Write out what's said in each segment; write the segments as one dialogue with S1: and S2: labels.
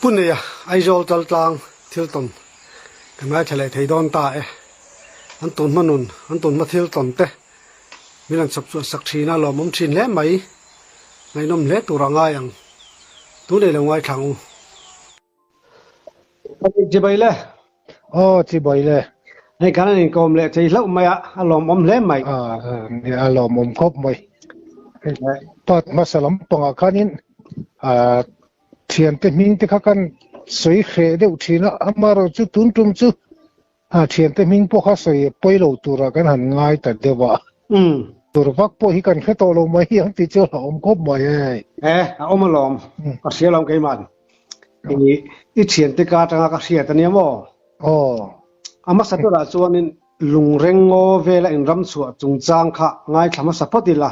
S1: Pu Neia Aizawl Chaltlang thil tawn kan ngaithla leh thei dawn ta e. An tun hma nun, an tun hma thil tawn te min rawn chhawp chhuah sak thin a, lawmawm thin hle mai. Ngaihnawm hle tur a ngai ang. Tun ei lo ngaithla ang u. Chibai le.
S2: Aw chibai le.
S1: Hei kan an inkawm leh thei hlauh mai a, a lawmawm hle mai.
S2: A lawmawm khawp mai. Part hmasa lampangah khanin thiante hming te kha kan sawi hreh deuh thin a, amaherawh chu tun tum chu thiante hming pawh kha sawi pawi lo turah kan han ngai ta deuh a. Tur vak pawh hi kan hre tawh lo mai ang tih chu a awm khawp mai e.
S1: E, a awm alawm. Ka hria alawm keimah. I thiante ka atanga ka hriat ania maw?
S2: Aw.
S1: A hmasa berah chuanin lungreng ngaw vela inram chhuah chungchang kha ngaithla hmasa phawt ila.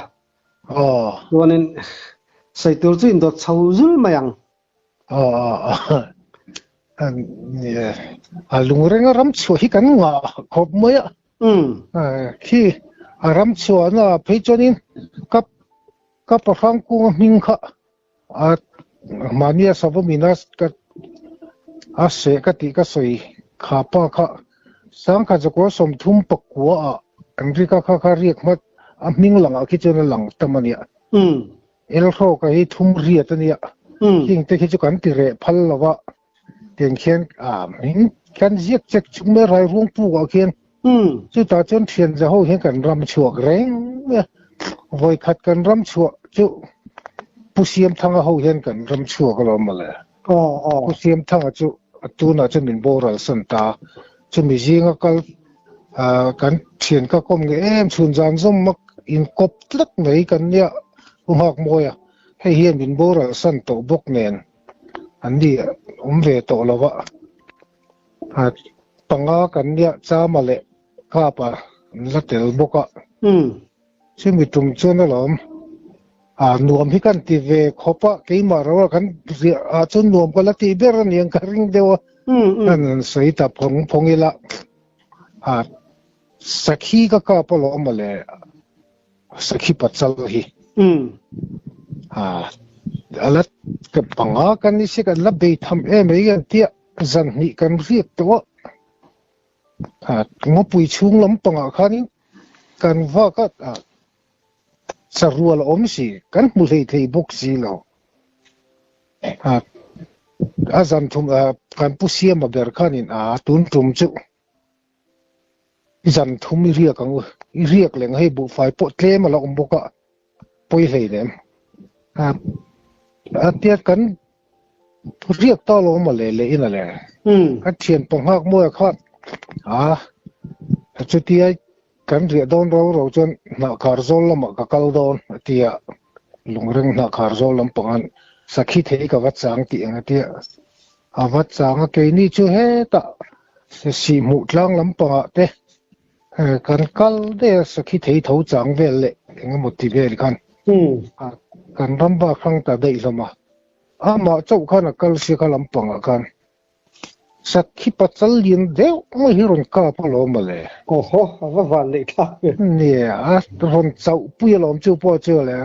S2: Aw.
S1: Chuanin sawi tur chu indawt chho zul mai ang.
S2: Aw aw aw. A lungrenga ram chhuah hi kan ngah khawp mai a. Khi a ram chhuahna phei chuanin ka ka pahrang kunga hming kha A mahnia savawmina ka a seh ka tih ka sawi kha pa kha sangkhat zakua 30 pakua ah Enrica kha kha riak hmat a hming langah khi chuan a lang tam a nia. Elhrawka hi thum riat a nia. Heng te khi chu kan ti reh phal lo va tiang khian a hming kan ziak chek chung mai rai ruang puk ah khian chutah chuan thian za ho hian kan ram chhuak reng mai a vawikhat kan ram chhuah chu Pu Siamthanga ho hian kan ram chhuak alawm mawle. Pu Siamthanga chu a tunah chuan min boral san ta chumi zinga kal kan thian ka kawm nge em chhun zan zawm mak inkawp tlat mai kan nia Pu Nghakmawia hei hian min boral san tawh bawk nen. An ni awm ve tawh lo va, panga kan nia Chama leh Kapa an la tel bawk a. Chumi tum chuan alawm nuam hi kan ti ve khawp a, keimah ro ah kan riah ah chuan nuam ka la tih ber a ni ang ka ring deuh a, kan han sawi ta phawng phawng ila, sakhi ka kap alawm mawle. Sakhi pachal hi a la ka panga kan ni si kan la bei tham em mai kan tia zan hnih kan riak tawh a ngawpui chhung lampangah khanin kan vak a sarual a awm si kan hmu hlei thei bawk si lo a zan thum kan pu siama ber khanin a tun tum chu. I zan thum i riak ang u, i riak leng hei buhfai pawh tlem a la awm bawk a, pawi hlei lem. A tia kan riak ta lo maw le leh in a le. Ka thian panghak mawi a khan a chutia kan riah dawn ro ro chuan hnahkhar zawl lamah ka kal dawn a tia lungreng hnahkhar zawl lampangah sakhi thei ka va chang tih ang a tia a va chang a keini chu hetah Sihhmuh tlang lampangah te kan kal daih a, sakhi thei tho chang vel leh eng emaw ti vel khan kan ram bak hrang ta daih hlawm a, amah chauh khan a kal sia kha lampangah khan sakhi pachal lian deuh mai hi rawn kap alawm mawle.
S1: Awhaw, a va van neih thlak ve.
S2: Nia, a rawn chauh pui alawm chu pawh chu le,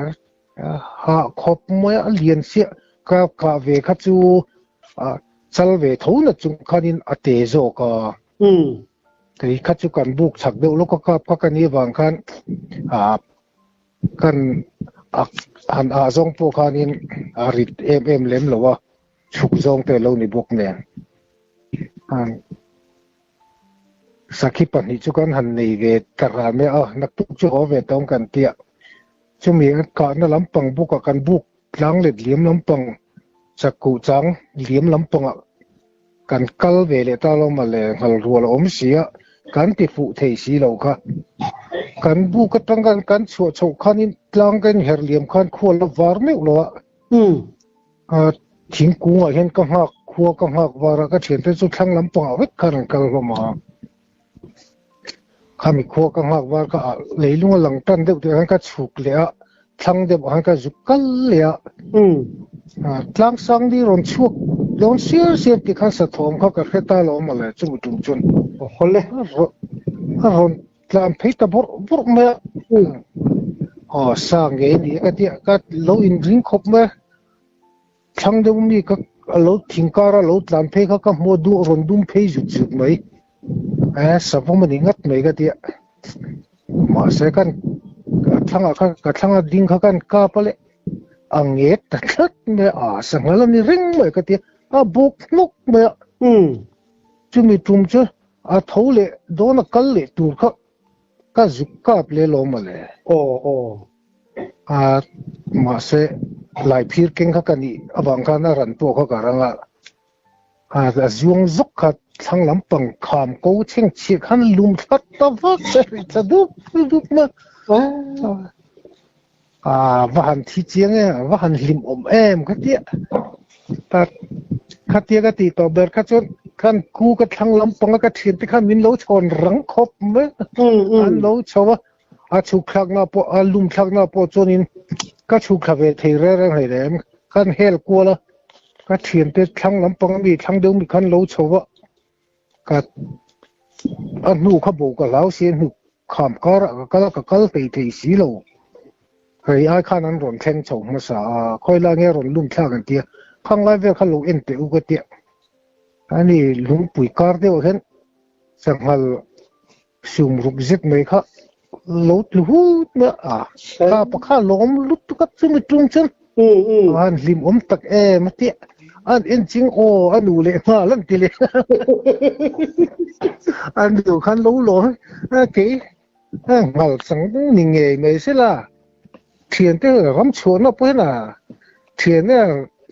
S2: hah khawp mai a lian chiah ka kah ve kha chu A chal ve tho na chung khanin a te zawk a. Kei kha chu kan buk chak deuh lawk a kap kha ka ni avang khan ah kan han ah zawng pawh khanin a rit em em lem lo a, chhuk zawng te lo ni bawk nen. Sakhi pahnih chu kan han nei ve ta ran mai a, naktuk chu haw ve tawng kan tia. Chumi a kahna lampang bukah kan buk Tlang let liam lampang chakkuh chang liam lampangah kan kal ve leh ta lo mah le nghal rual a awm si a, kan ti fuh thei si lo kha. Kan buk atang khan kan chhuah chhoh khanin tlang ka inher liam khan khua la var meuh lo a. Thingkungah hian ka nghak khua ka nghak var a, ka thiante chu thlang lampangah vek khan an kal hlawm a. Khami khua ka nghak var kha ah leilung a lang tan deuh tih khan ka chhuk leh a, thlang deuh ah khan ka zuk kal leh a. Tlang sang ni rawn chhuak dawn siar siar tih khan sathawm kha ka hre ta lo mawle chumi tum chuan a rawn tlan phei ta bawrh bawrh mai a. Aw sa ngei a ni e ka tia ka lo inring khawp mai a, thlang deuh mi ka. a lo thing kara lo tlan phei kha ka hmu a duh rawn dum phei zut zut mai eh savawm a ni ngat mai ka tia mahse kan ka thlangah khan ka thlanga ding kha kan kap a leh a nget ta tlat mai a a sanghal a ni reng mai ka tia a bawk hnawk mai a chumi tum chu a tho leh dawn a kal leh tur kha ka zuk kap leh lo mawle.
S1: Aw aw.
S2: A mahse laiphir keng kha ka nih avang khan a ran pawh kha ka rang a, a zuang zawk kha thlang lampang kham ko chheng chhiah khan lum thla ta vak a ri thla dup dup mai a, va han thi chiang e, va han hlim awm em ka tia ta khatia ka tih tawh ber kha chuan khan ku ka thlang lampanga ka thian te khan min lo chhawn rang khawp mai an lo chho a. A chhuk thlakna pawh a lum thlakna pawh chuanin ka chhuk thla ve thei reng reng hlei em. Kan hel kual a, ka thiante thlang lampang ami thlang deuh mi khan lo chho a, ka a hnu kha bo ka hlau si a hnu kham karah ka kal a, ka kal hlei thei si lo. Rei ai khan an rawn thleng chho hmasa a, khawi lai nge rawn lum thlak an tia, khang lai vel kha lo en teh u ka tia. Ani lungpui kar deuhah hian sanghal Sum ruk zet mai kha lo tlu hut mai a, ka pakha lawm lutuk a chumi tum chuan a han hlim awm tak em a tia, an en ching aw a nu leh nghal an ti leh a nu khan lo lawm a kei nghal chang ni ngei mai sela thiante ram chhuahna pawh hian a thiante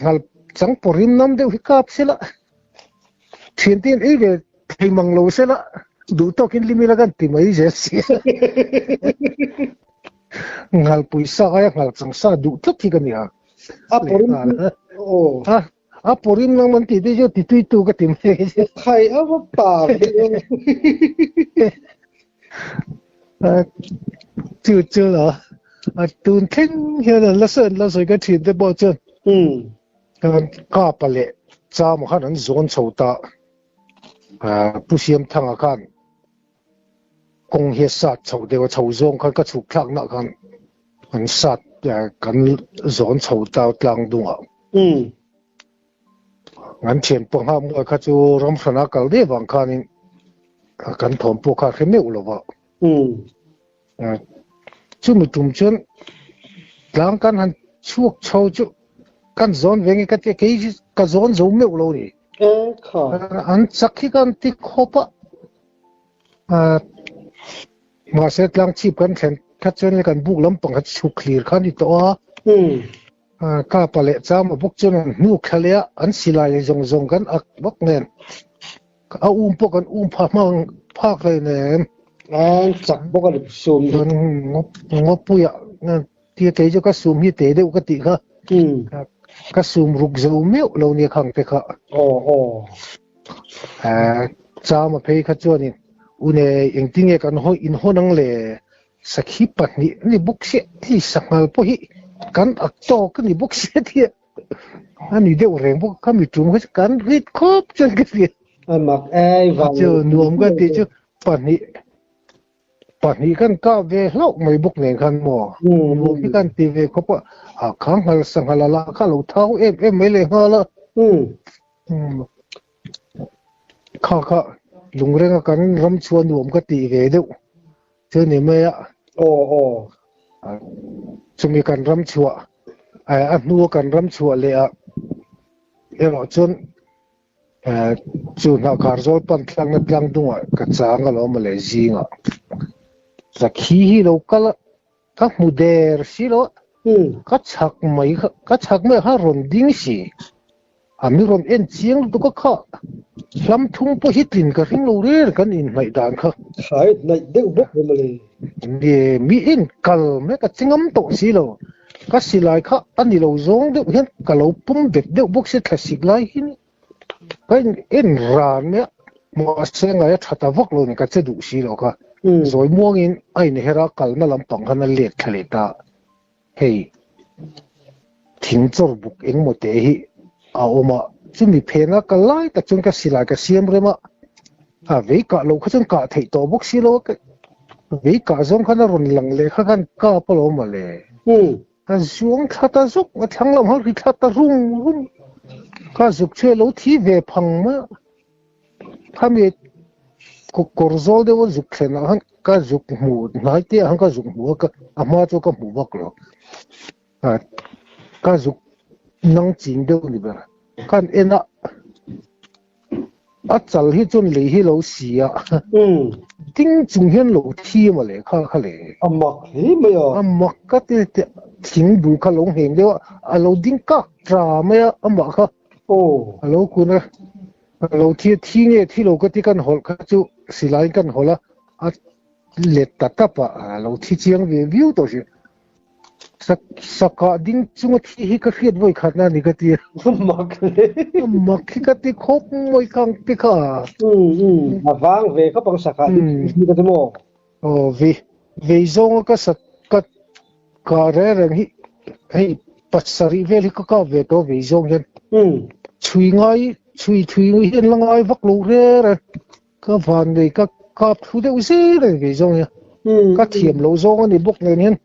S2: nghal chang pawrin nam deuh hi kap sela. Thiante in ei ve thei mang lo sela duh tawkin lim ila kan ti mai zel si a. Nghalpui sa aia nghal chang sa duh tlat hi ka ni a.
S1: A pawrim aw.
S2: A a pawrim nang man tih te chu ti tui tu ka ti mai.
S1: Khai a va pa ve.
S2: Chu chu lo a tun thleng hian an la sawi an la sawi ka thin te pawh chuan. Kapa leh Chama khan an zawn chho ta. Pu Siamthanga khan kawng hi a sat chho deuh a, chho zawng khan ka chhuk thlakna khan an sat kan zawn chho ta tlang dungah. An thian pawh nghak mual kha chu ram hrana kal deuh vang khanin kan thawm pawh kha a hre meuh lo va. Chumi tum chuan tlang kan han chhuak chho chu kan zawn ve nge ka tia kei hi ka zawn zo meuh lo ni. An chak hi kan ti khawp a, mahse tlang chhip kan thlen kha chuan kan buk lampang kha chhuk hlir kha a ni tawh a. Kapa leh Chama bawk chuan an hnuk thla leh a, an silai leh zawng zawng kan ak bawk nen a um pawh kan um pha hmang phak hlei nen.
S1: An chak bawk a ni sum hi.
S2: Chuan Ngawpuia tia kei chu ka sum hi te deuh ka tih kha. Ka sum ruk zo meuh lo nia khang te kha.
S1: Aw aw.
S2: Chama phei kha chuanin une engtinge kan hawi inhawn ang le Sakhi pahnih a ni bawk sia, hei sanghal pawh hi kan ak tawk a ni bawk sia tih a ni deuh reng bawk a, khami tum kha chu kan rit khawp chuan ka hria.
S1: A mak ai vang
S2: Chu nuam ka tih chu pahnih pahnih kan kap ve hlauh mai bawk nen khan maw nuam hi kan ti ve khawp a, a kha nghal sanghal a lah kha a lo thau em em mai leh nghal a. Kha kha lungrenga kan ram chhuah nuam ka tih ve deuh. Chu ni mai a.
S1: Aw aw.
S2: Chumi kan ram chhuah a hnua kan ram chhuah leh ah erawh chuan chu hnahkhar zawl pan tlangna tlang dungah ka chang alawm mawle zingah. Sakhi hi lo kal a, ka hmu der si lo a, ka chhak mai kha ka chhak mai kha rawn ding si. A mi rawn en chiang lutuk a kha hlam thum pawh hi tlin ka ring lo reng kan inhnaih dan kha.
S1: Khai hnaih deuh bawk lo mawle.
S2: Nge mi en kal mek a chingam tawh si lo. Ka silai kha a ni lo zawng deuh hian ka lo pum bet deuh bawk sia thlasik lai hi ni. Ka in en ran mai a, mahse ngai a tha ta vak lo ni ka che duh si lo kha. Zawi muangin a inher a kalna lampang khan a let thla leh ta. Hei thing chawr buk engmaw te hi a awm a, chumi phena ka lai tak chuan ka silai ka siam rem a, a vei kah loh kha chuan kah theih tawh bawk si lo a, vei kah zawng khan a rawn lang leh kha khan kap alawm mawle. A zuang thla ta zuk, a thlang lam khan ri thla ta rum rum. Kha zuk chu a lo thi ve phang mai a. Khami kawr zawl deuh a zuk thlen ah khan ka zuk hmu hnai te ah khan ka zuk hmu a, a hma chu ka hmu vak lo. Ka zuk nang ching deuh ni ber. Khan en a, a chal hi chuan lei hi lo si a, ding chung hian lo thi a mawle kha kha le.
S1: A mak hle mai a.
S2: A mak ka ti thing bul kha lo ngheng deuh a, a lo ding kak ta mai a, amah kha.
S1: Aw.
S2: A lo kun a, a lo thi a, thi nge thi lo ka ti kan hawlh kha chu silaiin kan hawlh a, a let ta tap a, a lo thi chiang ve viau tawh si. Sakah ding chunga thi hi ka hriat vawi khatna a ni ka ti a.
S1: Mak hle.
S2: Mak hi ka ti khawp mawi khang te kha.
S1: A vang ve khawp ang sakah ding chung thi ka ti maw?
S2: Aw vei vei zawnga ka sak ka ka reng reng hi hei pasarih vel hi ka kap ve tawh vei zawng hian. Chhui ngai chhui thui hian la ngai vak lo reng reng. Ka van nei ka kap thlu deuh zel a ni vei zawng hian. Ka thiam loh zawng a ni bawk nen hian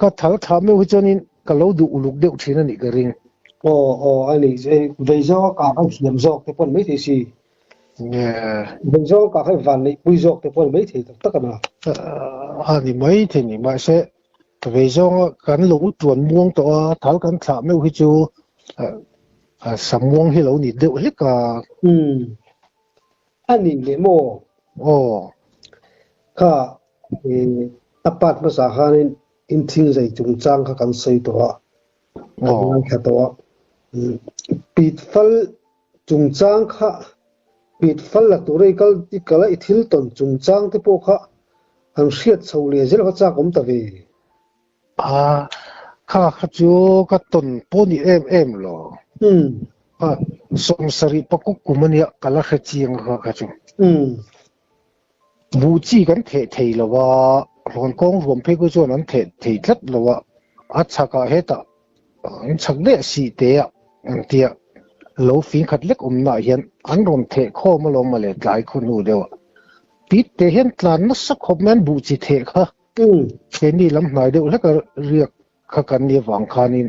S2: ka thal thlah meuh hi chuanin ka lo duh uluk deuh thin a nih ka ring.
S1: Aw aw a ni vei zawng a kah khan thiam zawk te pawh a ni maithei si. Vei zawng a kah khan van neih pui zawk te pawh a ni maithei tak tak a na.
S2: A ni maithei ni mahse vei zawng a kan lo tuan muang tawh a thal kan thlah meuh hi chu samuang hi lo ni deuh hlek a.
S1: A nih leh maw?
S2: Aw.
S1: Kha a part hmasa khanin inthingzei chungchang kha kan sawi tawh a, kan ngaithla tawh a. Pitfal chungchang kha, pitfal la tura i kal i kal a i thil tawn chungchang te pawh kha han hriat chho leh zel kha chak awm ta ve.
S2: A, kha kha chu ka tawn pawh ni em em lo. Kha sawmsarih pakuk kum a nia ka la hre chiang kha kha chu. Buh chi kan theh thei lo a, rawn kawng ruam phei ku chuan an theh thei tlat lo a, a chhakah hetah an chhak leh sih te ah an tia lo fing khat lek awmnaah hian an rawn theh khawm alawm mawle tlai khaw hnu deuh ah. Pit te hian tlan nasa khawp mai an buh chi theh kha. Keini lam hnai deuh hlek a riak kha kan nih avang khanin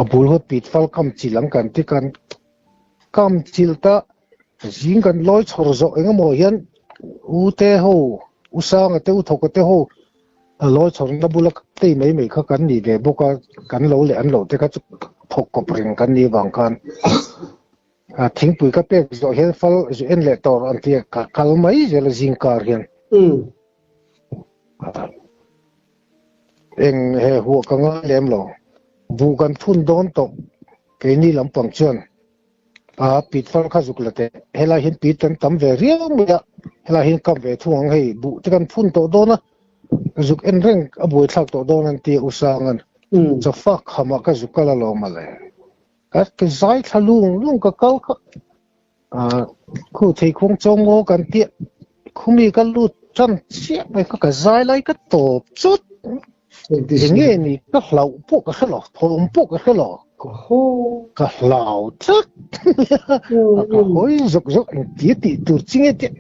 S2: a bul haw pit fal kam chilh ang kan ti kan kam chilh ta zing kan lawi chhawr zawh eng emaw hian u te ho u sanga te u thawka te ho a lawi chhawrna bula tei mai mai kha kan nih ve bawk a kan lo leh an lo te kha chu thawk kawp reng kan nih avang khan. Thingpui ka pek zawh hian fal zu en leh tawh rawh an ti a, ka kal mai zel a zing kar hian. Eng he huah ka ngai lem lo. Buh kan phun dawn tawh keini lampang chuan a pit fal kha zuk la teh. Helai hian pit kan tam ve riau mai a, helai hian kam ve thung ang hei buh te kan phun tawh dawn a, zuk en reng a buaithlak tawh dawn an ti a Usanga'n chawfak khamah ka zuk kal alawm ale. Ka ke zai thla lung lung ka kal kha khu theikhung chawng ngaw kan tih khumi ka lut tan chiah mai kha ka zai lai ka tawp chawt eng nge ni ka hlauh pawh ka hre lo thawm pawh ka hre lo ka hlau tlat ka hawi zawk zawk eng tia tih tur chi nge tih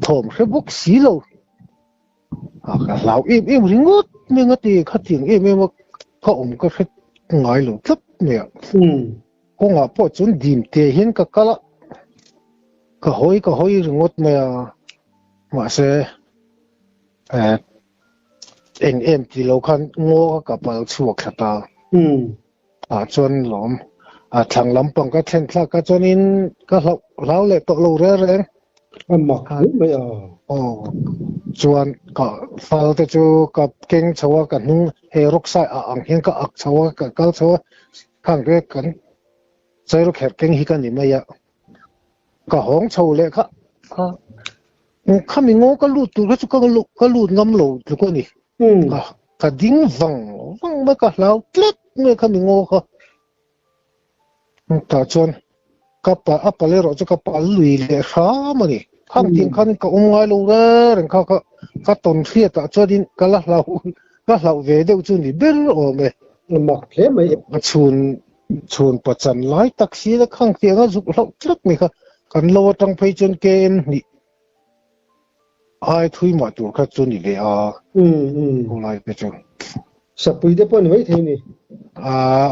S2: thawm hre bawk si lo ka hlau em em ringawt mai nga ti khatiang em em a ka awm ka hre ngai lo tlat mai a kawngah pawh chuan dim te hian ka kal a ka hawi ka hawi ringawt mai a mahse eh eng em ti lo khan ngaw ka ka pal chhuak thla ta ah chuan lawm a thlang lampang ka thlen thlak kha chuanin ka hlauh hlau leh tawh lo reng reng.
S1: A mak hle mai a.
S2: Aw chuan ka fal te chu ka keng chho a ka hnung he rawksai ah ang hian ka ak chho a ka kal chho a khang te kan chair kherh keng hi ka ni mai a ka hawng chho leh kha khami ngaw ka lut tur kha chu ka lut ngam lo tluk a ni. Ka ding vang vang mai ka hlau tlat mai khami ngaw kha. Tah chuan ka pa a pal erawh chu ka pal lui leh hram a ni. Khang tiang khan ka awm ngai lo reng reng kha ka tawn hriatah chuanin ka la hlau ka hlauh ve deuh chu ni ber awm e.
S1: Mak hle mai.
S2: A chhun chhun pachan lai tak si la khang tiang a zuk hlauh tlat mai kha kan lo atang phei chuan KM hnih ai thui mah tur kha chu ni ve a. Khulai te chu.
S1: Sapui te pawh a ni maithei ni.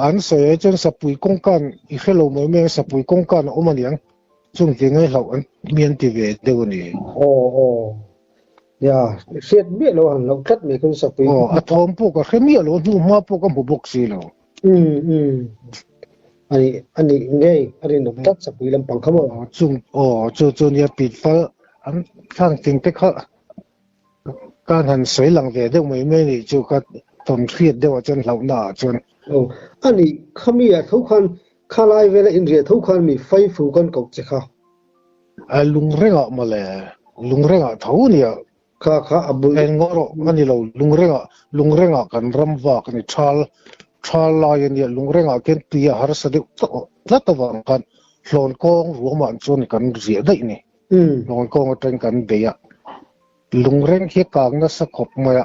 S2: An sawi ai chuan sapui kawngkan i hre lo mai mai ang, sapui kawngkan a awm aniang. Chung ti ngai hlauh an mi an ti ve deuh a ni.
S1: Aw aw. Nia, hriat miah lo han hlauh tlat mai kha chu sapui.
S2: Aw, a thawm pawh ka hre miah lo, a hnu hma pawh ka hmu bawk si lo.
S1: Umm umm. A nih a nih ngei a rinawm tlat sapui lampang kha maw?
S2: Aw chung aw chu chu nia pitfal an thlang ting te kha Kan han sawi lang ve deuh mai mai nih chu ka tawn hriat deuh ah chuan hlauhna ah chuan.
S1: Aw, a nih kha mi ah tho khan khalai vela inriah tho khan mi faifu kan koh che kha.
S2: A lungreng ah mawle, lungreng ah tho nia.
S1: Kha kha a bul.
S2: Eng ngawh rawh a ni lo, lungreng ah, lungreng ah kan ram vak a ni, thal, thal lai a nia, lungreng ah khian tui a harsa deuh tlat avang khan hlawn kawng ruam ah chuan kan riah daih ni. Hlawn kawng atang kan bei a, lungreng khi a kang nasa khawp mai a,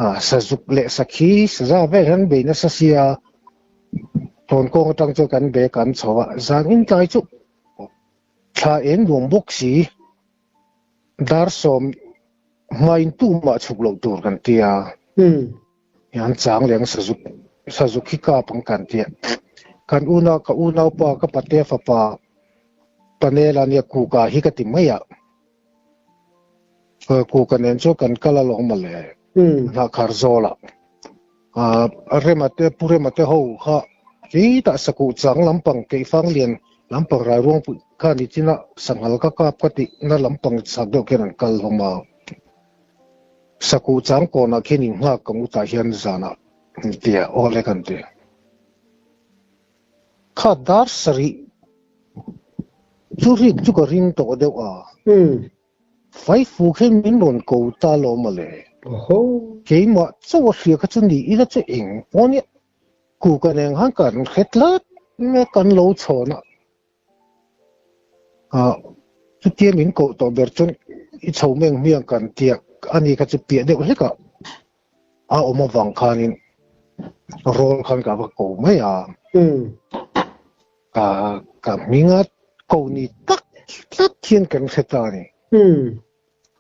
S2: ah sazuk leh sakhi saza vel hian bei nasa sia, hlawn kawng atang chuan kan bei a kan chho a, zan in tlai chu thla eng nuam bawk si, dar sawm hmain tumah chhuk loh tur kan ti a, an chang leh ang sazuk sazuk hi kap ang kan ti a, kan unau ka unaupa ka patea fapa Panel a nia Kuka hi ka ti mai a, Kuka nen chuan kan kal alawm mawle Hnahkhar zawlah Rema te Pu Rema te ho kha khitah Sakuh chang lampang Keifang lian lampang Rairuangpui kha ni chin a Sanghal ka kap ka tih na lampang chak deuh khian an kal hlawm a, Sakuh chang kawnah khian inghak ka ngutah hian zanah tia awle kan ti. Kha dar sarih chu rik chu ka ring tawh deuh a. Faifu khin min rawn ko ta lo mawle. Keimah chauh a hria kha chu ni ila chu eng pawh nia. Kuka nen khan kan hre tlat mai a, kan lo chhawn a. Chutia min koh tawh ber chuan i chho meng hmiang kan tia a ni kha chu piah deuh hlek a a awm avang khanin rawl khan ka va ko mai a. Ka ka hminga ko ni tak tlat hian kan hre ta a ni.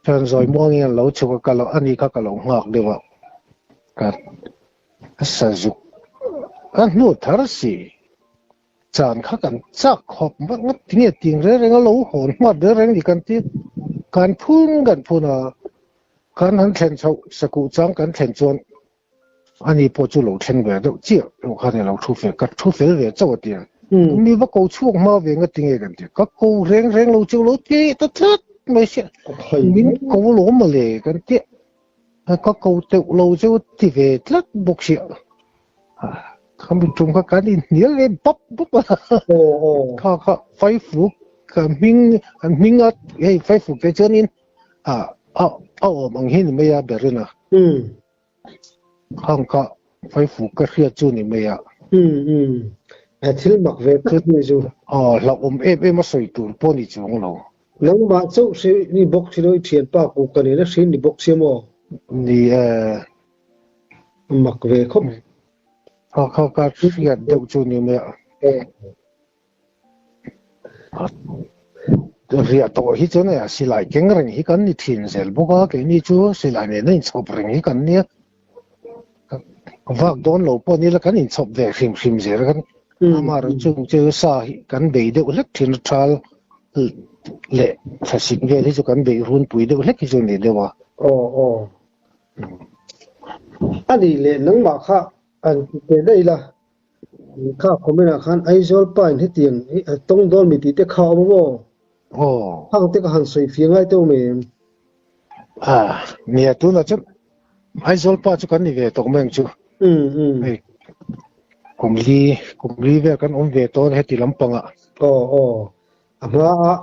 S2: Chuan zawi muangin an lo chhuk a, ka lo a ni kha ka lo nghak deuh a, ka sazuk a hnu thar si. Chan kha kan chak khawp vat ngawt tinge ting reng reng a lo hawn hmat reng reng ni kan ti kan phun kan phun a kan han thlen chhoh sakuh chang kan thlen chuan ani pawh chu lo thleng ve deuh chiah lo khan i lo thu fel ka thu fel ve chauh a tia mi va ko chhuak hma ve nga tinge kan ti ka ko reng reng lo chu lo ti ta tlat mai sia min ko lo mawle kan tia ka ko teuh lo chu ti ve tlat bawk sia. Khami tum kha kan inhnial ve bap bap a. Kha kha Faifuk ka hming an hming a hei Faifuk te chuanin a a a awm ang hi ni mai a berin a. Khang kha Faifuk ka hriat chu ni mai a.
S1: Thil mak ve tak ni chu.
S2: Aw hlauhawm em em a sawi tur pawh ni chuang lo.
S1: Nangmah chauh hri ni bawk si lo i thianpa ku ka nena hrin ni bawk sia maw?
S2: Ni e.
S1: Mak ve khawp.
S2: Kha kha ka hriat deuh chu ni mai a. Riah tawh hi chuan a silai keng reng hi kan ni thin zel bawk a, keini chu silai nena inchhawp reng hi kan nia. Vak dawn lo pawh nila kan inchhawp ve hrim hrim zel kan amaherawhchu chung chu sa hi kan bei deuh hlek thin a thal leh thlasik vel hi chu kan beih runpui deuh hlek hi chu a ni deuh a.
S1: Aw aw. A nih leh nangmah kha an ti teh daih ila, kha comment ah khan Aizawl pa in hetiang hi a tawng dawn mi tih te kha a awm a maw? Khang te ka han sawi fia ngai teuh mai em?
S2: Nia tunah chuan Aizawl pa chu kan ni ve tawh mai ang chu. Hei kum li kum li vel kan awm ve tawh a heti lampangah.
S1: Aw aw A hma a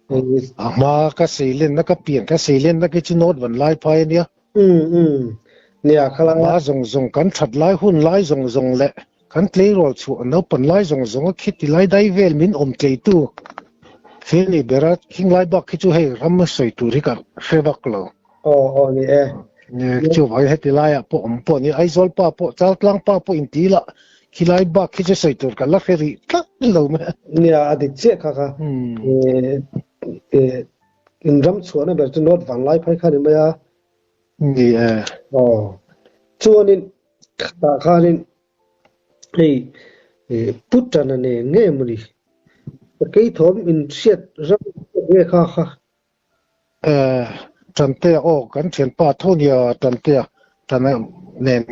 S2: A hma ka seilenna ka pian ka seilenna khi chu North Vanlai phai a nia.
S1: Umm umm. Nia khalai a.
S2: Hma zawng zawng kan that lai hun lai zawng zawng leh kan tleirawl chhuah naupan lai zawng zawng a khi ti lai dai vel min awm tleitu thil ni ber a khing lai bak khi chu hei ram sawi tur hi ka hre vak lo.
S1: Aw aw ni e.
S2: Chuvangin heti laiah pawh awm pawh ni Aizawl pa pawh Chaltlang pa pawh inti la khilai bak khi chu sawi tur ka la hre rih tlat lo mai a.
S1: Nia a dik chiah kha kha in ram chhuahna ber chu North Vanlai phai kha ni mai a.
S2: Ni e.
S1: Aw chuanin. Tah khanin hei Pu Tana nen nge mawni sakei thawm inhriat ram nge kha kha?
S2: Tantea aw kan thianpa tho nia Tantea Tana nen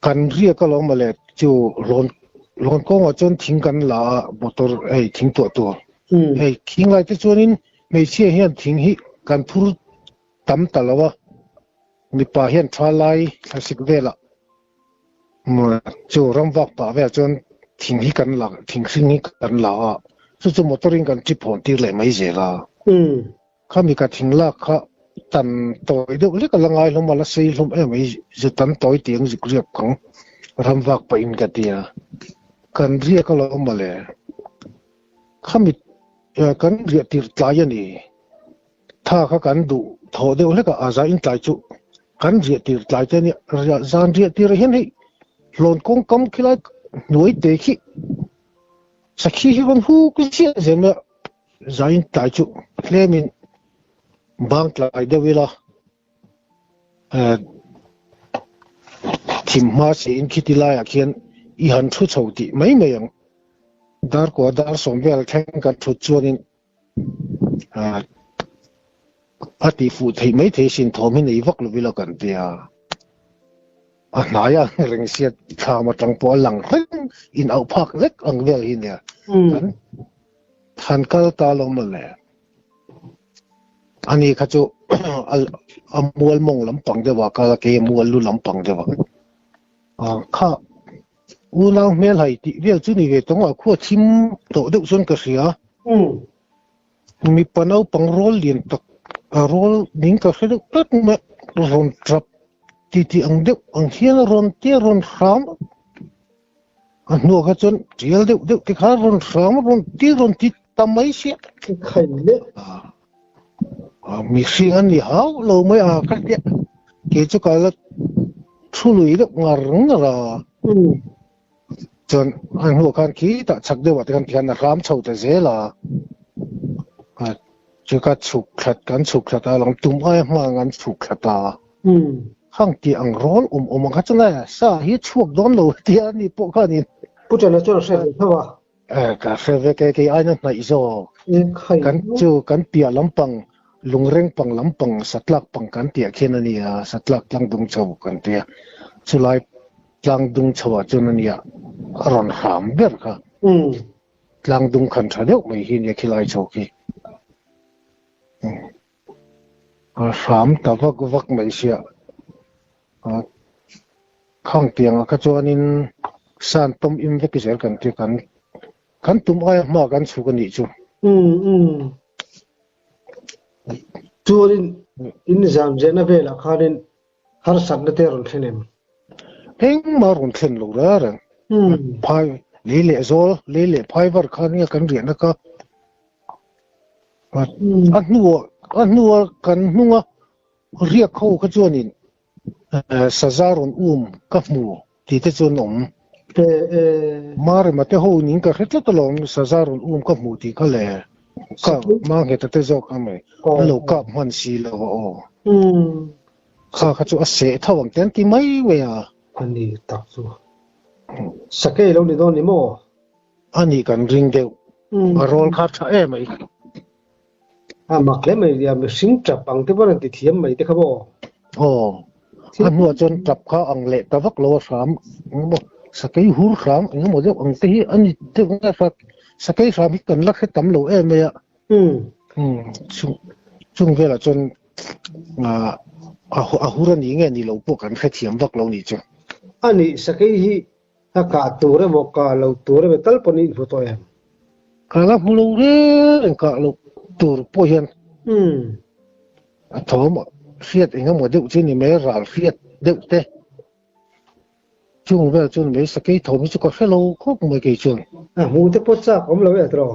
S2: kan riak alawm mawle chu rawn rawn kawngah chuan thing kan la a motor hei thing tuah tur hei thing lai te chuanin hmeichhia hian thing hi kan phur tam ta lo a mipa hian tha lai thlasik velah Chu ram vak pah velah chuan thing hi kan la, thing hring hi kan la a, chu chu motor in kan trip hawn tir leh mai zel a. Khami ka thing lak kha tan tawi deuh hlek a la ngai hlawm a, la sei hlawm em mai, zu tan tawi tih ang zuk riak ang ram vak pah in ka ti a, kan riak alawm mawle. Khami kan riah tir tlai a ni. Tha kha kan duh thawh deuh hlek a, a zah in tlai chu kan riah tir tlai te ania, riah zan riah tir ah hian hei hlawn kawng kam khilai hnuai te khi sakhi hi rawn huk ziah zel mai a, zah in tlai chu tlem in bang tlai deuh ila thim hma si in khiti laiah khian i han thu chho tih mai mai ang, darkua dar sawm vel thleng kan thut chuanin A tih fuh theih mai thei sin thawm hi nei vak lovila kan ti a, a hnaia reng sia thlam atang pawh a lang reng in auh phak vek ang vel hi nia kan han kal ta lo maw le. Ani kha chu a mual mawng lampang deuh a kal a, kei a mual lu lampang deuh a kha Unau hmel hai tih vel chu ni ve tawng a, khua thim tawh deuh chuan ka hria. Mipa naupang rawl lian tak, a rawl ning ka hre deuh tlat mai a, rawn tap ti tih ang deuh ang hian a rawn tia rawn hram a, a hnuah kha chuan tial deuh deuh te kha rawn hram a, rawn ti rawn ti ta mai sia. Mihring an ni hauh lo mai a ka tia kei chu ka la thu lui deuh ngar ngar a chuan a hnuah khan khitah chhak deuhah te khan tikhan a hram chho ta zel a chu ka chhuk thlat kan chhuk thlat a lang tum aia hma ang an chhuk thlat a khang tih ang rawl awm awm ang kha chuan e sa hi chhuak dawn lo tia ani pawh khanin
S1: Pu Tana chuan a hre ve tho a.
S2: Ka hre vek e, kei aina hnaih zawk. Kan chu kan piah lampang, lungreng pang lampang, satlak pang kan tih ah khian a nia, satlak tlangdung chho kan tia. Chulai tlangdung chho ah chuan a nia a rawn hram ber kha. Tlangdung khan tha deuh mai hi a nia khilai chho khi. A hram ta vak vak mai sia. Khang tiangah kha chuanin san tawm im vek zel kan ti kan kan tum aia hma kan chhuk a nih chu.
S1: Umm umm. Chuanin in zam zehna velah khanin harsatna te rawn thlen em?
S2: Engmah rawn thlen lo reng reng. Phai lei leh zawl, lei leh phai var khan nge kan riahna kha a hnuah a hnuah kan hnunga Riak ho kha chuanin saza rawn um ka hmu tih te chuan awm. Marema te ho ning ka hre tlat alawm saza rawn um ka hmu tih kha le ka Mangheta te zawk a mai an lo kap hman si lo a aw. Kha kha chu a seh tho ang te an ti mai mai a.
S1: A ni tak chu. Sakei lo ni dawn ni maw?
S2: A nih kan ring deuh. A rawl kha tha em mai.
S1: A mak hle mai nia, mihring tap ang te pawh an ti thiam mai te kha maw?
S2: Aw, a hnuah chuan tap kha ang leh ta vak lo a hram engemaw sakei hur hram engemaw deuh ang te hi a ni deuh nge hrat, sakei hram hi kan la hre tam lo em mai a. Umm, chung velah chuan a hur a ni nge ni lo pawh kan hrethiam vak lo nih chu.
S1: A nih, sakei hi A kah tur emaw kah lo tur emaw tal pawh nih hmu tawh em?
S2: Ka la hmu lo reng reng kah loh tur pawh hian a thawm hriat eng emaw deuh chu ni mai ral hriat deuh te chung vel chu ni mai sakei thawm hi chu ka hre lo khawp mai kei chuan.
S1: A hmuh te pawh chak awm lo e tiraw?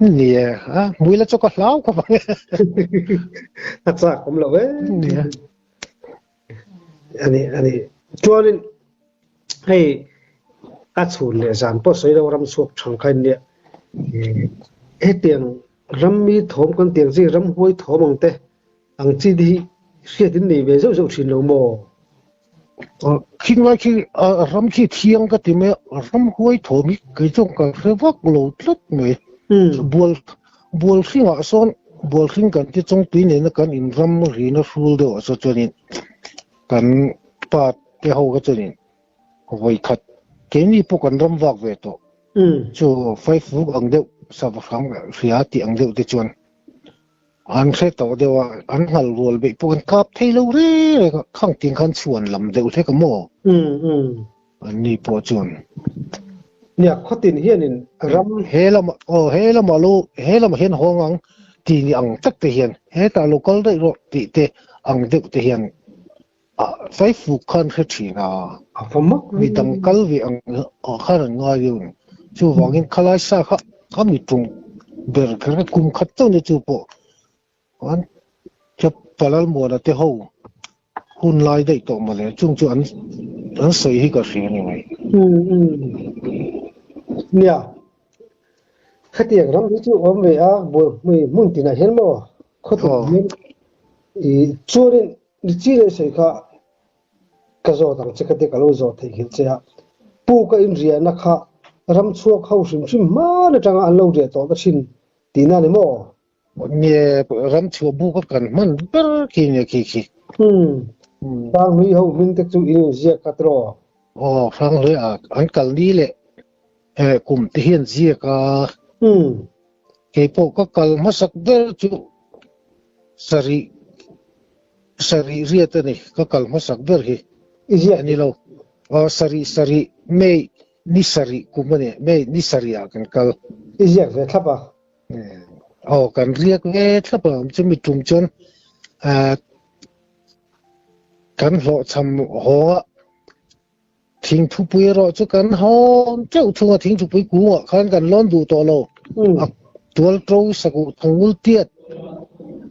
S2: Ni e, a hmui la chu ka hlau khawp ang e.
S1: A chak awm lo e.
S2: Ni e.
S1: A ni a ni. Chuanin Hei a chhun leh zan pawh sawi lo ram chhuak thang kha nia hetiang rammi thawm kan tiang chi ramhuai thawm ang te ang chi te hi hriat in nei ve zeuh zeuh thin lo maw?
S2: Khing lai khi ram khi thiang ka ti mai a, ramhuai thawm hi kei chuan ka hre vak lo tlat mai. Bual bual hringah sawn bual hring kan ti chawng tui nena kan in ram rina hrul deuh ah saw chuanin kan pa te ho kha chuanin vawi khat keini pawh kan ram vak ve tawh. Chu faifuk ang deuh sava hrang hria tih ang deuh te chuan An hre tawh deuh a, an nghal rual beih pawh kan kap thei lo reng reng a, khang ting khan chhuan lam deuh hlek a maw? An ni pawh chuan.
S1: Nia, khawtin hianin ram.
S2: He lamah, aw he lamah lo, he lamah hian hawng ang ti ni ang tak te hian, hetah lo kal daih rawh tih te ang deuh te hian a faifuk khan hre thin a.
S1: A va mak
S2: ve. Mi dang kal ve ang khan an ngai deuh ang. Chuvangin khalai sa kha a mi tum ber kher kha kum khat chauh ni chu pawh an Palal Muana te ho hun lai daih tawh mawle chung chu an an sawi hi ka hria ni mai.
S1: Nia, khatiang ram hi chu awm ve a hmun tinah hian maw khawtuk hian i chuanin Ni chi leh sawi kha ka zawt ang che ka ti ka lo zawh theih nghilh che a, pu ka inriahna kha ram chhuak ho hrim hrim hman atanga an lo riah tawh ka thin tihna ni maw?
S2: Nge ram chhuah bu ka kan hman ber khi nge khi khi.
S1: Umm, Hranghlui ho hming te chu in inziak kha tiraw?
S2: Aw, Hranghlui ah an kal ni leh kum te hian ziak a.
S1: Umm.
S2: Keipawh ka kal hmasak ber chu sarih sarih riat a ni, ka kal hmasak ber hi.
S1: I ziak
S2: a ni lo. Aw sarih sarih May ni sarih kum a ni, May ni sarih ah kan kal.
S1: I ziak ve thlap a?
S2: Aw kan riak ve thlap a, chumi tum chuan kan hlawhchham hawng a. Thingthupui erawh chu kan hawn teuh thung a, thingthupui kungah khan kan lawn duh tawh lo. A tual to sakuh thangul tiat,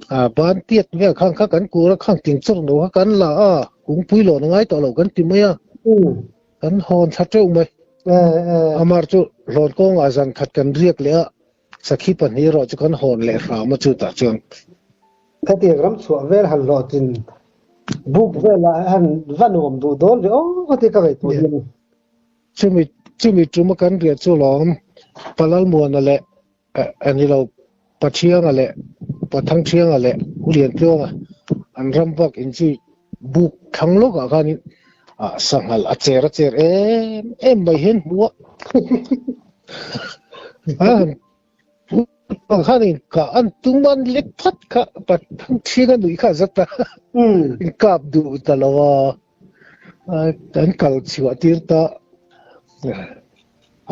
S2: a ban tiat vel khan kha kan kur a, khang ting chawk no kha kan la a, kungpui lawn a ngai tawh lo kan ti mai a, kan hawn thla teuh mai. Amar chu hlawn kawngah zan khat kan riak leh a, sakhi pahnih erawh chu kan hawn leh hram a chutah chuan.
S1: Khatiang ram chhuah vel han hlawhtlin buk velah han va nuam duh dawn ve aw ka ti ka ngaihtuah hian.
S2: Chumi chumi tuma kan riah chu lawm Palalmuana leh a ni lo Pathianga leh Pathangthianga leh Uliantluanga an ram bak in chu buk thlang lawkah khanin sanghal a cher a cher em em mai hian hmu a. Khanin ka an tum an lek phat kha Pathangthianga nuih kha a zat a in kap duh ta lo a an kal chhuah tir ta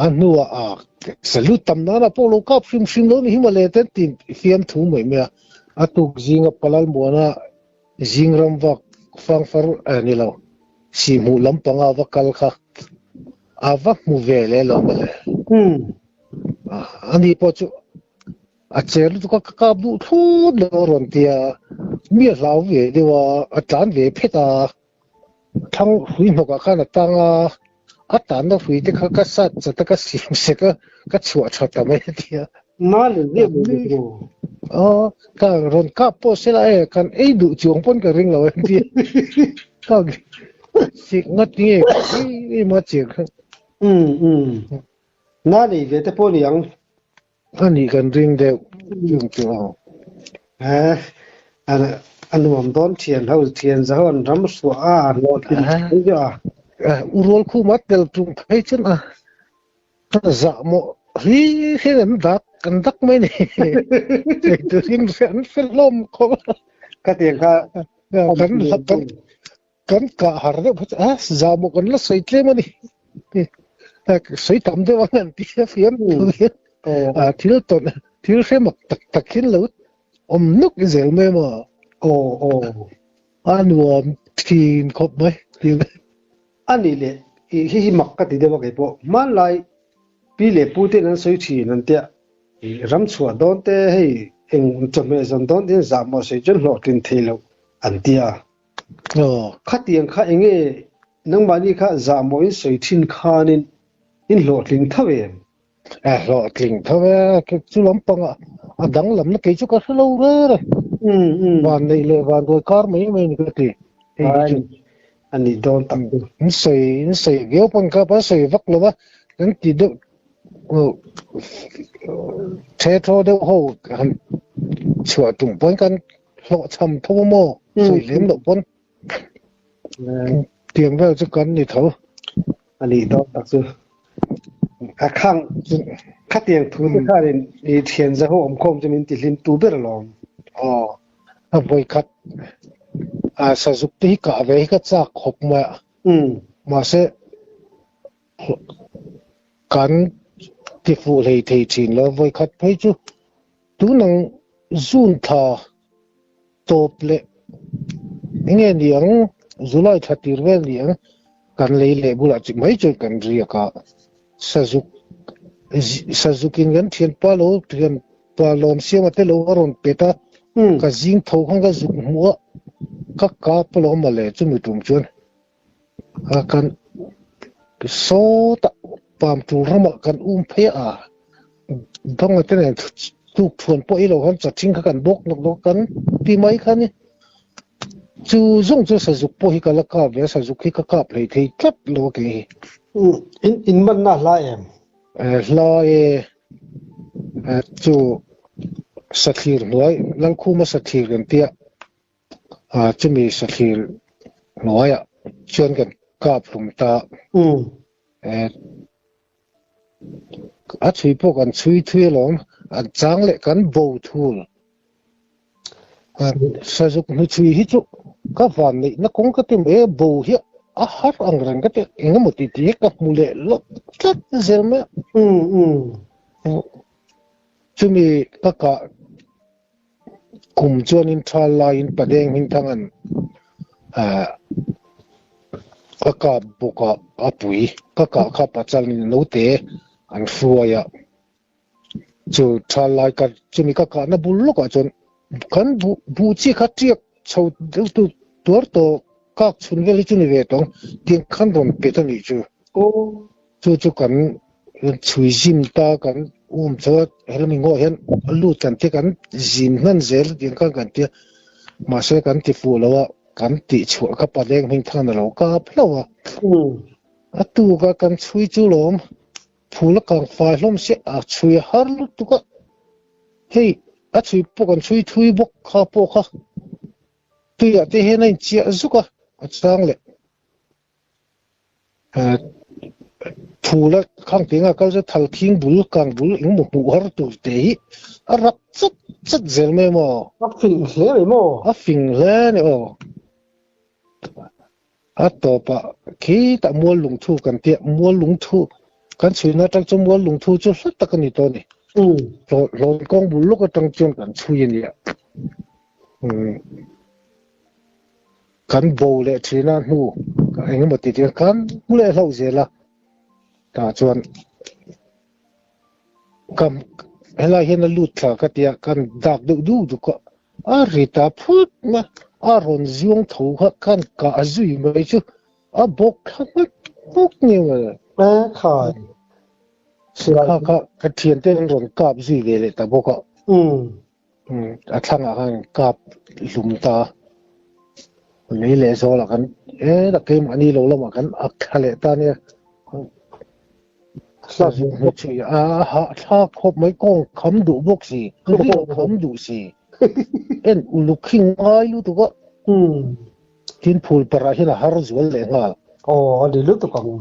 S2: a hnuah a salute tam nana pawh lo kap hrim hrim lo ni hi mawle te an ti fiam thu mai mai a a tuk zinga Palalmuana zing ram vak fangfar a ni lo sihhmuh lampanga va kal kha a va hmu ve leh lo mawle. Ani pawh chu a cher lutuk a, ka kap duh thlawt lo a rawn ti a, mi a hlau ve deuh a, a tlan ve phet a, thlang hrui hnawkah khan a tang a, a tanna hrui te kha ka sat chat a, ka siam sek a, ka chhuah tha ta mai a ti a.
S1: Nalin viau mai bik ru.
S2: Aw, ka rawn kap pawh se la e, kan ei duh chuang pawn ka ring lo a ti a, ka sik ngat nge ka ei em a chiang kha.
S1: Umm umm. Na nei ve te pawh ni ang.
S2: A nih kan ring deuh chung chu aw.
S1: He a nuam dawn thian ho thian za ho an ram hruah a a hlawhtlin thei chu a.
S2: U rual khum a tel tum phei chuan a zah mawh hri hian an dak an dak mai ni. Turin an fel hlawm khawp a.
S1: Ka tiang kha
S2: kan kan Kan kah har deuh phawt a, zahmawh kan la sawi tlem a ni. Sawi tam deuh ang an ti a fiam thu hian thil tawn thil hre mak tak tak hian lo awm nuk zel mai maw.
S1: Aw aw.
S2: A nuam thin khawp mai.
S1: A nih leh hi hi mak ka ti deuh a kei pawh. Hmanlai pi leh pu ten an sawi thin an tia ram chhuah dawn te hei eng chawhmeh zawn dawn te hian zahmawh sawi chuan hlawhtlin thei loh an tia. Khatiang kha enge nangmahni kha zahmawh in sawi thin khanin in hlawhtling tho em?
S2: A hlawhtling tho e, chu lampanga a danglamna kei chu ka hre lo rêr e. Van neih leh van ruai kar mai mai ni ka ti. Hei hi chu.
S1: A nih dawn tak chu.
S2: In sawi in sawi viau pawn kha pa sawi vak lo va, kan ti deuh the thaw deuh ho han chhuah tum pawn kan hlawhchham tho a maw sawi lem loh pawn tiang vel chu kan ni tho.
S1: A nih dawn tak chu. A khang khatiang thu te khanin i thian zaho awmkhawm chu min tihlim tu ber alawm.
S2: Aw a vawikhat a sazuk te hi kah ve hi ka chak khawp mai a. Mahse kan ti fuh hlei thei thin lo vawikhat phei chu tunang zun thla tawp leh enge niang July thla tir vel niang kan lei leh bulah chi mai chuan kan riak a sazuk sazukin kan thianpa lo thianpa lawm siama te lo a rawn pet a ka zing tho khan ka zuk hmuh a ka kap alawm mawle chumi tum chuan a kan sawtah pam tul ramah kan um phei a banga te nen tuk thuan pawh i lo khan chathing kha kan bawk nawk nawk kan ti mai kha ni chu zawng chu sazuk pawh hi ka la kap ve a sazuk hi ka kap hlei thei tlat lo a kei hi.
S1: In in manna hla em?
S2: Hla e chu sathlir hnuai Lalkhuma sathlir kan tia Chumi sathlir hnuaiah chuan kan kap hlum ta. A chhui pawh kan chhui thui alawm, a chang leh kan bo thul. Sazuk hnuchhui hi chu ka van neihna kawng ka ti mai a, bo hi a har ang reng ka ti, eng emaw ti ti hi ka hmu leh lawk tlat zel mai a. Chumi ka kah Kum chuanin thal laiin Padeng Hmingthanga'n ka kap bawk a, a pui ka kah kha pachalin naute an hruai a, chu thal lai ka chumi ka kahna bul lawkah chuan kan buh buh chi kha tiak chho deuh tu tuar tawh kak chhun vel hi chu ni ve tawh ang tiang khan rawn pet a nih chu. Chu chu kan chhui zim ta kan um chuan helami ngawh hian a lut kan tia kan zim hman zel tiang khan kan tia mahse kan ti fuh lo a kan tih chhuah kha paleng hming than a lo kap hlauh a a tuk a kan chhui chu lawm phul a kang fai hlawm sia a chhui har lutuk a hei a chhui pawh kan chhui thui bawk kha pawh kha tuiah te hian a inchiah zuk a a chang leh. Phul a khang tih anga kal chu thal khing bul kang bul engemaw hmuh har tur te hi a rak chat chat zel mai maw?
S1: A fing hle mai maw?
S2: A fing hle a ni aw. A tawpah khitah mual lungthu kan tia, mual lungthu kan chhuina atang chuan mual lungthu chu hla tak a ni tawh a ni. Hlawn kawng bul lawk atang chuan kan chhui a nia. Kan bo leh thin a hnu eng emaw ti tir khan hmu leh hlauh zel a, tah chuan ka helai hian a lut thla ka tia kan dak deuh duk duk a, a ri ta phut mai a, a rawn zuang tho kha khan kah a zui mai chu a bawk thla hmak hmak ni mai.
S1: E khai.
S2: Kha kha ka thiante an rawn kap zui ve leh ta bawk a. A thlangah khan kap hlum ta lei leh zawlah kan e tak keimahni lo lamah kan ak thla leh ta nia a hahthlak khawp mai kawng kham duh bawk si rial kham duh si en uluk khi ngai lutuk a tin phul parah hian a har zual leh nghal
S1: aw a ni lutuk ang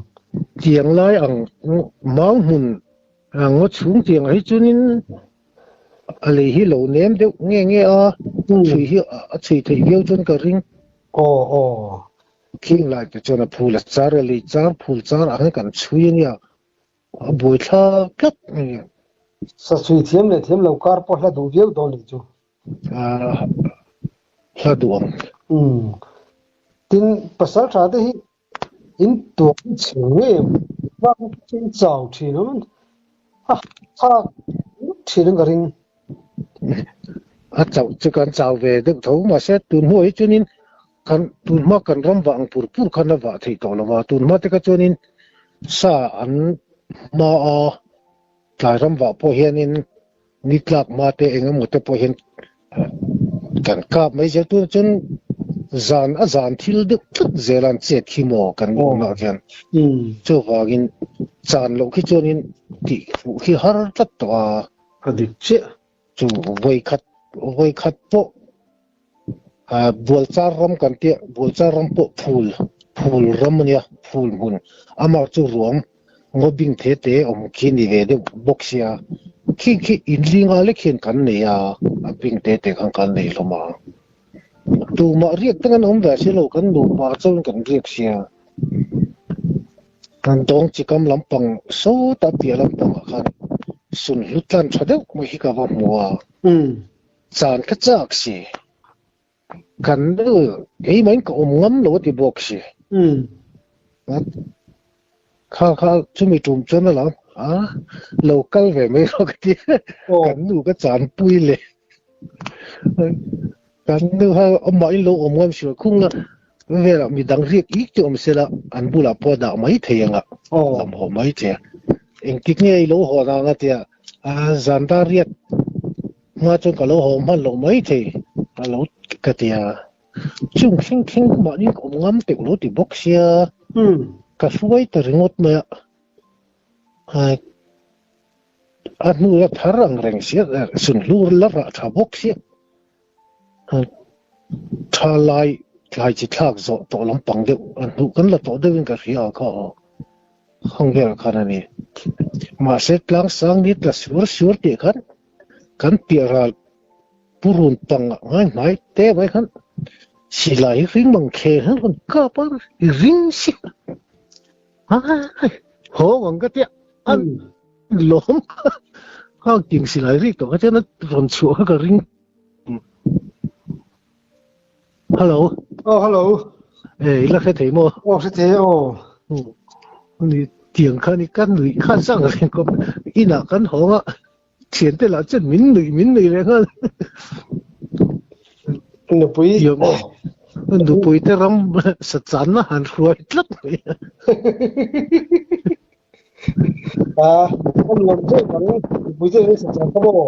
S2: tiang lai ang mau hmun ngaw chhung tiang ah hi chuanin A lei hi lo nem deuh nge nge a, chhui hi a chhui theih viau chuan ka ring.
S1: Aw aw.
S2: Khing lai te chuan a phul a char a, lei char phul char ah hian kan chhui a nia, a buai thlak tlat a nia.
S1: Sa chhui thiam leh thiam lo kar pawh hla duh viau dawn nih chu.
S2: Hla duh ang.
S1: Umm. Tin, pasal tha te hi In tuah hi chhe ngei ang vang in chau thin ang a thlak ngawt thin ang ka ring.
S2: A chauh chu kan chau ve deuh tho mahse tun hnuah hi chuanin kan tun hma kan ram vah ang pur pur khan a vah theih tawh lo a, tun hma te kha chuanin sa an hma a tlai ram vah pawh hianin ni tlak hma te eng emaw te pawh hian kan kap mai zel tunah chuan. Zan a zan thil deuh tlat zel an chet khi maw kan luhnaah khian. Chuvangin chan loh khi chuanin tih fuh khi har tlat tawh a.
S1: A dik chiah.
S2: Chu vawikhat vawikhat pawh Bualchar ram kan tia, Bualchar ram pawh phul phul ram a nia, phul hmun. Amah chu ruang ngaw bing the te awm khi ni ve deuh bawk sia. Khi khi inlinga lek hian kan nei a, a bing te te khan kan nei hlawm a. Tumah riak dang an awm ve si lo, kan nupa chuan kan riak sia. Kan dawng chikam lampang sawta piah lampangah khan sunhlu tlan tha deuh mai hi ka va hmu a, chan ka chak si. Kan nu keimah in ka awm ngam lo a ti bawk si. Kha kha chumi tum chuan a lo a lo kal ve mai rawh ka ti kan nu ka chanpui leh kan nu kha amah in lo awm ngam si lo khung la velah midang riak ik te awm sela an bulah pawh a dah mai thei ang a lam haw mai thei a engtik nge i lo haw ang a tia a zan dar riat hma chuan ka lo haw hman lo mai thei a lo ka ti a. Chung thleng thleng mahni ka awm ngam teuh lo ti bawk sia ka hruai ta ringawt mai a, a hnu a thar ang reng sia sunhlu la rah tha bawk sia tha lai tlai chi thlak zawh tawh lampang deuh a hnuh kan la tawh deuhin ka hria a kha aw hang velah khan a ni. Mahse tlang sang ni tla sur sur tih khan kan piah ral Purun pang ah ngai hnai te mai khan silai hi ring mang khe hian rawn kap a i ring si ai hawng ang ka tia an lawm khang ting silai rik tawh kha chuan a rawn chhuah kha ka ring Hello
S1: Oh hello
S2: Eh i la hre thei maw
S1: Oh hre thei aw
S2: Ni tiang khan i kan nuih khan sang reng kawp inah kan hawng a Thiante lah chuan min nuih min nuih leh nghal.
S1: Nupui
S2: Nupui te ram sachanna han hruai tlat mai.
S1: A an lawm deuh ang nupui te ram sachan ka maw.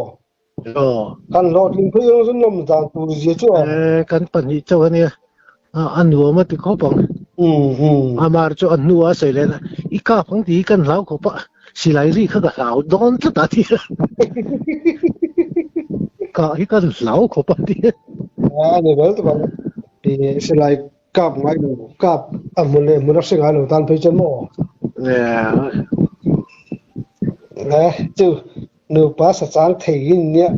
S2: Aw.
S1: Kan hlawhtling phei ang chu nawm dan tur zia chu a.
S2: Eh kan pahnih chauh ania. A nuam a ti khawp ang. Amar chu a hnu a sawi leh a, i kap ang tih hi kan hlau khawp a, silai ri kha ka hlau dawn tlat a ti a. Kah hi kan hlau khawp a ti a.
S1: A ni vel tak ang. Silai kap ngai lo, kap a hmun leh hmun a hre ngai lo tan phei chuan maw? Eh, chu Nupa sa chang thei in nia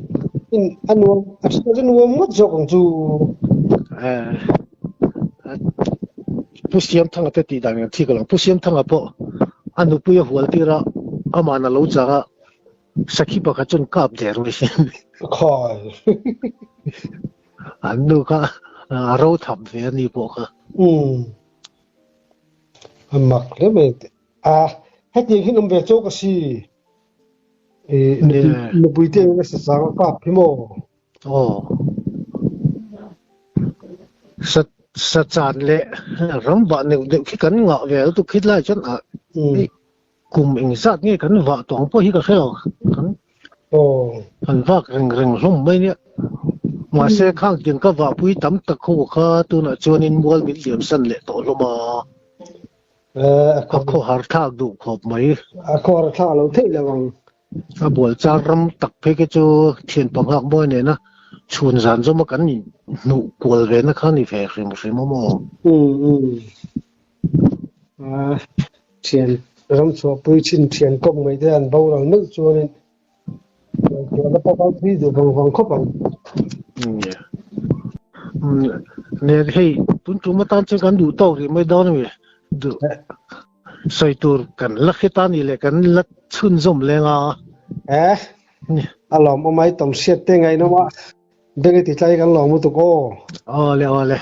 S1: in a nuam a hriat chu nuam ngawt zawk ang chu.
S2: Pu Siamthanga te tih dan in thik a lang. Pu Siamthanga pawh a nupui a hual tir a, ama'n a lo chang a, sakhi pakhat chuan kap der mai si.
S1: Khawi.
S2: An nu kha a ro thap ve a ni pawh kha.
S1: Umm. A mak hle mai. A hetiang hian awm ve chawk a si. Nupui te ang sa sang a kap hi maw?
S2: Aw. Sa sa chan leh ram vah neuh deuh khi kan ngah ve lutuk khi lai chuan a kum engzat nge kan vah tawh ang pawh hi ka hre lo. Kan kan vak reng reng hlawm mai nia. Mahse khang tiang ka vahpui tam tak ho kha tunah chuanin mual min liam san leh tawh hlawm a. A khawhar thlak duh khawp mai.
S1: A khawhar thlak lo theih lo ang.
S2: A bual char ram tak phei khi chu thian panghak mawi nena chhun zan zawma kan hnuh kual ve na kha ni ve hrim hrim a maw?
S1: Um um. Thian ram chhuahpui thin thian kawp mai te an boral meuh chuanin Ngaihtuahna pawh kal thui duh vang vang khawp ang.
S2: Nia hei tun tum atan chuan kan duh tawk rih mai dawn a mi duh sawi tur kan la hre ta ni leh kan la chhunzawm leng a.
S1: Eh a lawm awm ai tawm hriat te ngaihnawm a beng i ti tlai kan lawm lutuk aw.
S2: Awle awle.